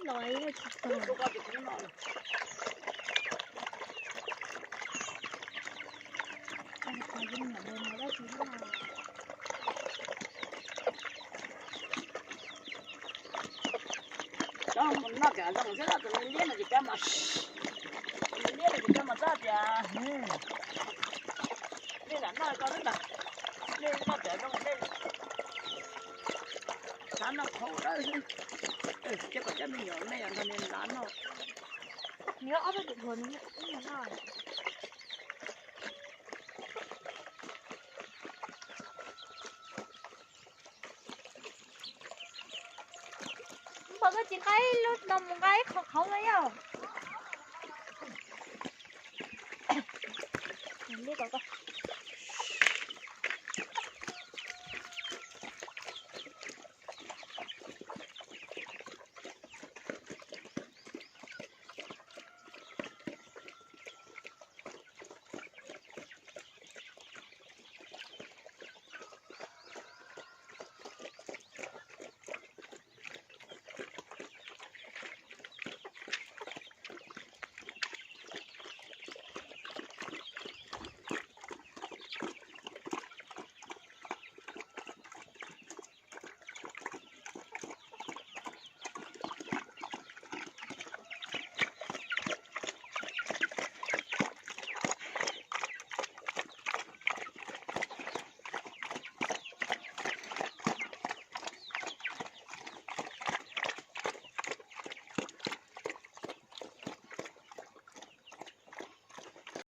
Los tsis tau. Cov mus noj cov zoo xwb, tus me liab no ces cov mas, tus me liab no ces cov mas txhob tias, nej lam noj ko xwb ntag, nej noj cov zoo nej xav noj qhauv dawb xwb. Cov kom cov me nyuam me nyuam ntag nws lam noj. Nws ob peb tus dhuas nws ib nyuag noj. Npawg koj tsis nqa ib lub no mus nqa ib qho qhauv no yog. Liab ko koj.